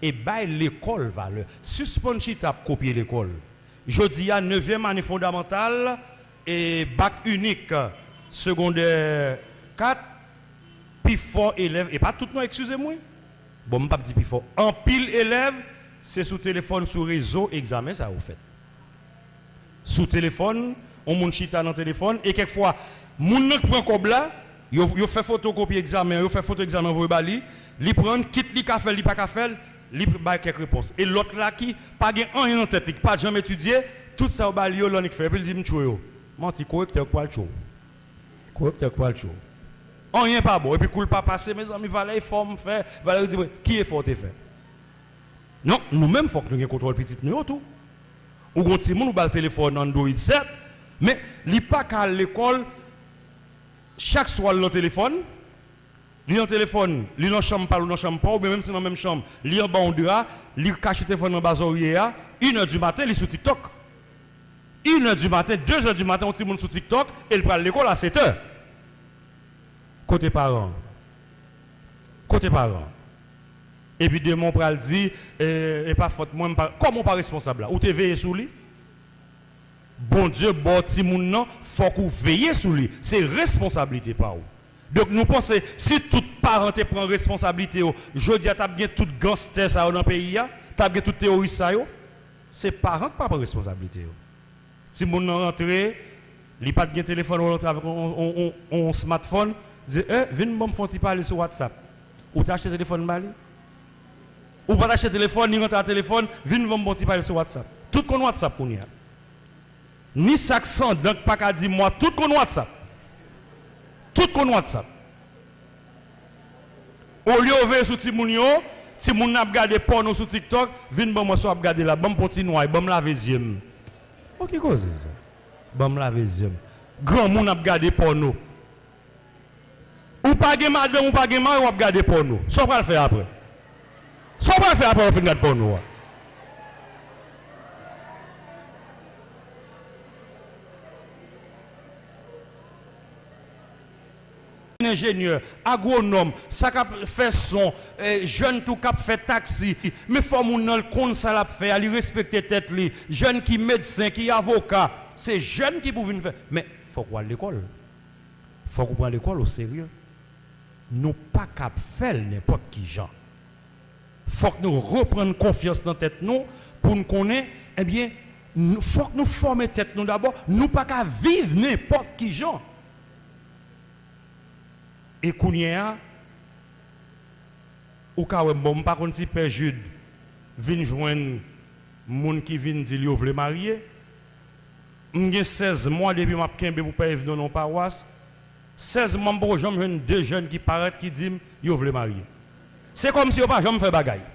e bay lekòl valè. Sispann chita ap kopye lekòl. Jodi a, nevyèm ane fondamantal e bak inik, segondè kat, pifò elèv, e pa tout non, eskize m wi. Bon, m p ap di pifò. Anpil elèv, se sou telefòn, sou rezo, egzamen sa yo fèt. Sou telefòn, yon moun chita nan telefòn, e kèk fwa, moun nan k pran kòb la, yo, yo fè fotokopi egzamen an, yo fè foto egzamen an voye ba li, li pran l, kit li ka fè l, li pa ka fè l, li bay kèk repons. E lòt la ki pa gen anyen nan tèt li, ki pa t janm etidye, tout sa yo ba li yo, l annik fè, epi l di, "M tchwe yo." Manti, korektè yo k pral tchwe w. Korektè k pral tchwe w. Anyen pa bon. Epi kou l pa pase, mezanmi, valè efò m fè, valè yo di mwen, "Ki efò w te fè?" Donk, nou menm, fòk nou gen kontwòl pitit nou yo tou. Ou gon timoun, ou ba l telefòn Android sèt, men li pa ka al lekòl, chak swa l nan telefòn, li nan telefòn, li nan chanm pa l ou nan chanm pa w, oubyen menm si nan menm chanm, li anba yon dra, li kache telefòn nan anba zòrye a, inè di maten, li sou TikTok. Inè di maten, dezè di maten, yon timoun sou TikTok, e l pral lekòl a setè. Kote paran? Kote paran? Epi demen w pral di, "E, e pa fòt mwen, m pa," kòman w pa responsab la? Ou te veye sou li? Bondye ba w timoun nan, fòk ou veye sou li. Se responsablite pa w. Donk, nou panse, si tout paran te pran responsablite yo, jodi a t ap gen tout ganstè sa yo nan peyi a, t ap gen tout teworis sa yo. Se paran k pa pran responsablite yo. Timoun nan rantre, li pa t gen telefòn, ou rantre avèk on, on, on, on smartphone, di, "Eh, vin ban m fè yon ti pale sou WhatsApp." Ou te achte telefòn ba li? Ou pa t achte telefòn, li rantre a telefòn, "Vin ban m fè yon ti pale sou WhatsApp." Tout konn WhatsApp kounye a. Ni sa k san dan k pa ka di mwa, tout konn WhatsApp. Tout konn WhatsApp. Olye w veye sou timoun yo, timoun nan ap gade pòno sou TikTok, "Vin ban m wè sa w ap gade la, ban m pran ti nway, ban m lave zye m." Bon, ki koze sa? Ban m lave zye m. Granmoun ap gade pòno. Ou pa gen madanm, ou pa gen mari, w ap gade pòno. Sa w pral fè apre? Sa w pral fè apre w fin gad pòno a? Enjenyè, agwonòm, sa k ap fè son, eh, jèn tou k ap fè taksi. Men fò moun nan l konn sa l ap fè a, li respekte tèt li. Jèn ki medsen, ki avoka, se jèn ki pou vin fè. Men fòk w al lekòl. Fòk ou pran lekòl oserye. Nou pa ka ap fè l nenpòt ki jan. Fòk nou reprann konfyans nan tèt nou pou n konnen, ebyen, n-, fòk nou fòme tèt nou dabò. Nou pa ka viv nenpòt ki jan. E kounye a, ou ka wè m, bon, m pa konn si Pè Jid vin jwenn moun ki vin di l yo vle marye. M gen sèz mwa depi m ap kenbe pou Pè Yves nan yon pawas. Sèz mwa m poko janm jwenn de jèn ki parèt ki di m yo vle marye. Se kòmsi yo pa janm fè bagay.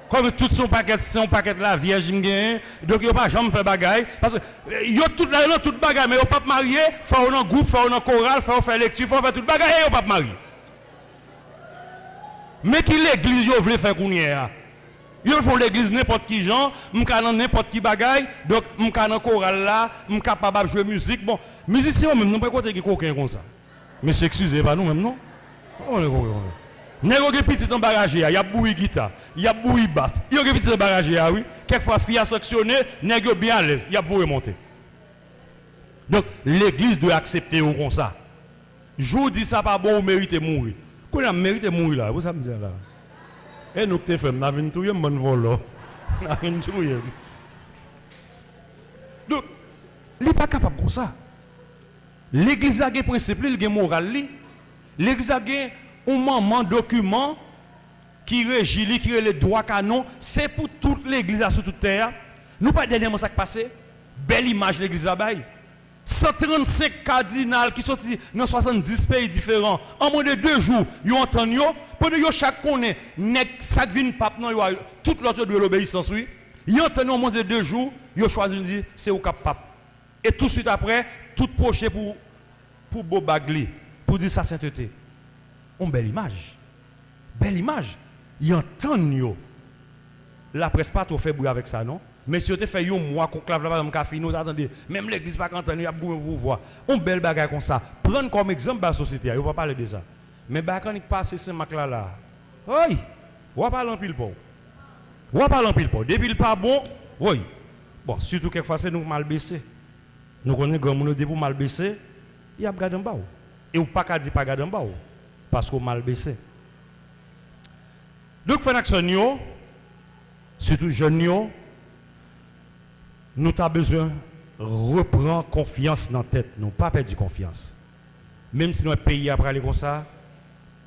Kòm tout se yon pakèt, se yon pakèt lavyèj m genyen, donk yo pa janm fè bagay. Paske, eh, yo tout la, yo nan tout bagay, men yo p ap marye, fò yo nan gwoup, fò yo nan koral, fò yo fè lekti, fò yo fè tout bagay, e yo p ap marye. Men ki legliz yo vle fè kounye a? Yo vle fè yon legliz nenpòt ki jan, m ka nan nenpòt ki bagay, donk m ka nan koral la, m kapab ap jwe mizik. Bon, mizisyen yo menm, nou pa kote gen koken konsa. Mesye, eskize, e pa nou menm, non? Pa konnen koken konsa. Nèg yo gen pitit anba raje a, y ap bouyi gita, y ap bouyi bas. Yo gen pitit anba raje a, wi. Kèk fwa, fi a sanksyone, nèg yo byen alèz, y ap voye monte. Donk, legliz dwe aksepte yo konsa. Jou w di sa pa bon, ou merite mouri. Kounye a, m merite mouri la, pou sa m di a la. E nou k te fè m, n a vin touye m, bann vòlò. N a vin touye m. Donk, li pa kapab konsa. Legliz la gen prensip li, li gen moral li. Legliz la gen yon manman dokiman ki reji li, ki rele dwa kanon. Se pou tout legliz la sou tout tè a. Nou pa dènyèman sa k pase? Bèl imaj legliz la bay. San trannsenk kadinal ki soti nan swasanndis peyi diferan. An mwen de de jou, yo antann yo. Pandan yo chak konnen nèg sa k vin pap nan yo a, tout lòt yo dwe l obeyisans, wi. Yo antann yo an mwen de de jou, yo chwazi di, se ou k ap pap. E touswit apre, tout pwoche pou, pou bo bag li, pou di sa sentete. Yon bèl imaj. Bèl imaj. Y antann yo. Laprès pa twò fè bri avèk sa, non. Men si yo te fè yon mwa konklav la pa janm ka fini, ou ta tande, menm legliz pa ka antann yo, y ap goumen pou pouvwa. Yon bèl bagay konsa. Pran kòm egzanp ba sosyete a, yo pa pale de sa. Men bagay k annik pase Senmak la la. Woy! W ap ale anpil pa w. W ap ale anpil pa w. Depi l pa bon, woy! Bon, sitou kèk fwa se nou k mal bese. Nou konnen granmoun yo depi w mal bese, y ap gade anba w. E w pa ka di pa gade anba w, paske w mal bese. Donk, frè n ak sè n yo, sitou jèn yo, nou ta bezwen repran konfyans nan tèt nou. Pa pèdi konfyans. Menm si nou wè peyi a prale konsa,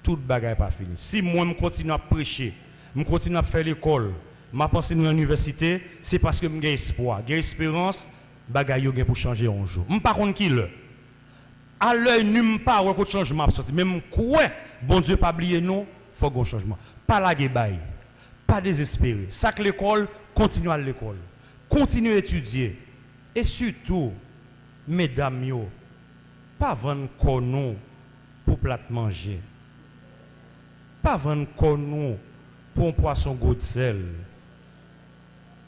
tout bagay pa fini. Si mwen, m kontinye ap preche, m kontinye ap fè lekòl, m ap anseye nan inivèsite, se paske m gen espwa, gen esperans, bagay yo gen pou chanje yon jou. M pa konn ki lè. A lèy ni, m pa wè kot chanjman ap soti, men m kwè Bondye pa bliye nou, fòk gen chanjman. Pa lage bay. Pa dezespere. Sa k lekòl, kontinye al lekòl. Kontinye etidye. E sitou, medam yo, pa vann kò nou pou plat manje. Pa vann kò nou pou yon pwason godsèl.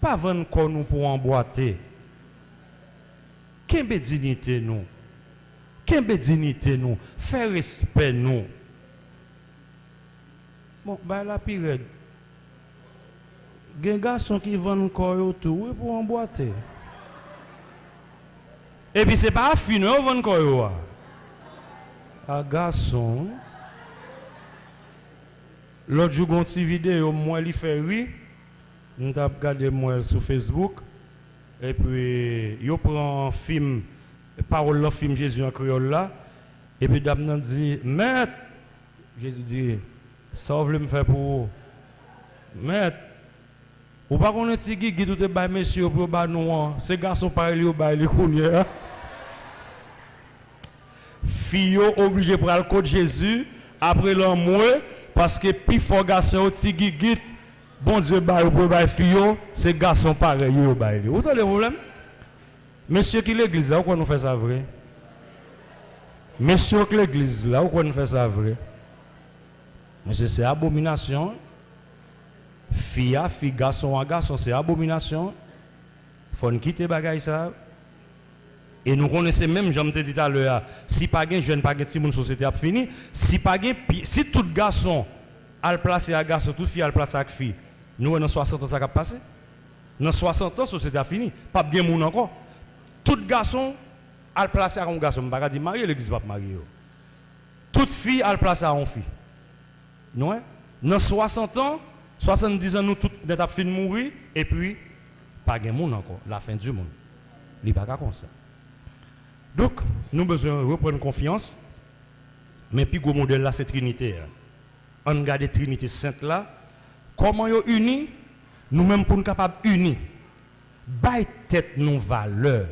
Pa vann kò nou pou anbwate. Kenbe diyite nou. Kenbe diyite nou. Fè respè nou. Bon, bay la pi rèd. Gen gason ki vann kò yo tou, wi, pou anbwate. Epi se pa a fi non yo vann kò yo a. A gason, wi. Lòt jou, gen yon ti videyo m wè li fè ri. M t ap gade, m wè l sou Facebook. Epi, yo pran fim, pawòl nan fim Jezi an kreyòl la. Epi dam nan di, Mèt, Jezi di, sa w vle m fè pou ou? Mèt, ou pa konnen ti gigit ou te bay mesye yo pou yo ba nou an, se gason parèy li yo bay li kounye a? Fi yo oblije pral kot Jezi apre lanmwe, Paske pifò gason yo ti gigit Bondye ba yo pou yo bay fi yo, se gason parèy yo yo bay li. Ou tande pwoblèm? Mesye ki legliz la, ou kwè nou fè sa vre? Mesye k legliz la, ou kwè nou fè sa vre? Mesye, se abominasyon. Fi a fi, gason a gason, se abominasyon. Fò n kite bagay sa. E nou konnen se menm jan m te di talè a, si pa gen jèn, pa gen timoun, sosyete ap fini. Si pa gen pi, si tout gason al plase ak gason, tout fi al plase ak fi, nou wè nan swasant an sa k ap pase? Nan swasant an, sosyete ap fini. P ap gen moun ankò. Tout gason al plase ak yon gason. M pa ka di marye, legliz p ap marye yo. Tout fi al plase a yon fi. Nou wè? Nan swasant an, swasanndiz an, nou tout nèt ap fin mouri, epi pa gen moun ankò. Lafen di moun. Li pa ka konsa. Donk, nou bezwen reprann konfyans, men pi gwo modèl la se Trinite a. Ann gade Trinite Sent la, kòman yo ini, nou menm pou n kapab ini. Bay tèt nou valè.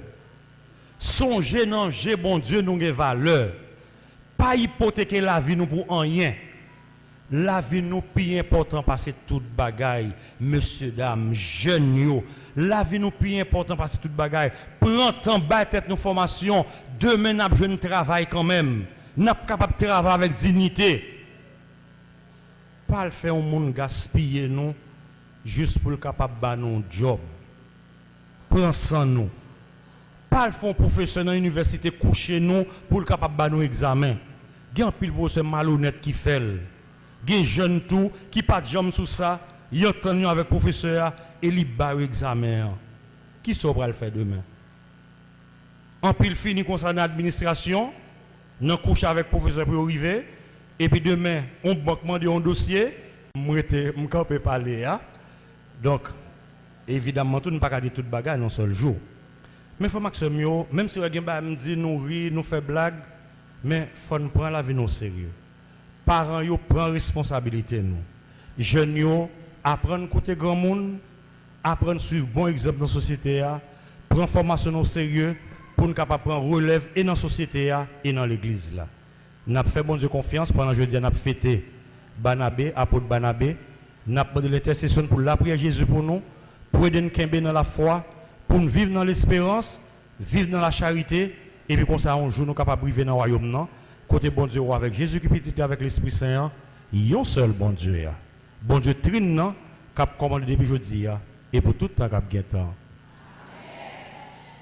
Sonje nan je Bondye nou gen valè. Pa ipoteke lavi nou pou anyen. Lavi nou pi enpòtan pase tout bagay. Mesye dam, jèn yo, lavi nou pi enpòtan pase tout bagay. Pran tan, bay tèt nou fòmasyon. Demen n ap jwenn travay kanmenm. N ap kapab travay avèk diyite. Pa al fè yon moun gaspiye nou jis pou l kapab ba nou yon djòb. Pran san nou. Pa al fè yon pwofesè nan inivèsite kouche nou pou l kapab ba nou egzamen. Gen anpil pwofesè malonèt ki fè l. Gen jèn tou ki pa t janm sou sa, y antann yo avèk pwofesè a e li ba yo egzamen an. Kisa w pral fè demen? Anpil fini konsa nan administrasyon, nan kouche avèk pwofesè pou yo rive, epi demen, yon bank mande yon dosye, m rete, m kanpe pale a. Donk, evidamman tou, n pa ka di tout bagay nan yon sèl jou. Men frè m ak sè m yo, menm si w gen bagay m di, nou ri, nou fè blag, men fò n pran lavi nou oserye. Paran yo, pran responsabilite nou. Jèn yo, aprann koute granmoun, aprann swiv bon egzanp nan sosyete a, pran fòmasyon nou oserye pou n kapab pran relèv e nan sosyete a e nan legliz la. N ap fè Bondye konfyans pandan jodi a n ap fete Banabe, apot Banabe. N ap mande l entèsesyon pou lapriyè Jezi pou nou, pou ede n kenbe nan lafwa, pou n viv nan lesperans, viv nan lacharite, epi konsa yon jou nou kapab rive nan wayòm nan, kote Bondye wè avèk Jezi ki pitit li avèk Lespri Sen an, yon sèl Bondye a. Bondye Trin nan k ap kòmande depi jodi a e pou tout tan k ap gen tan.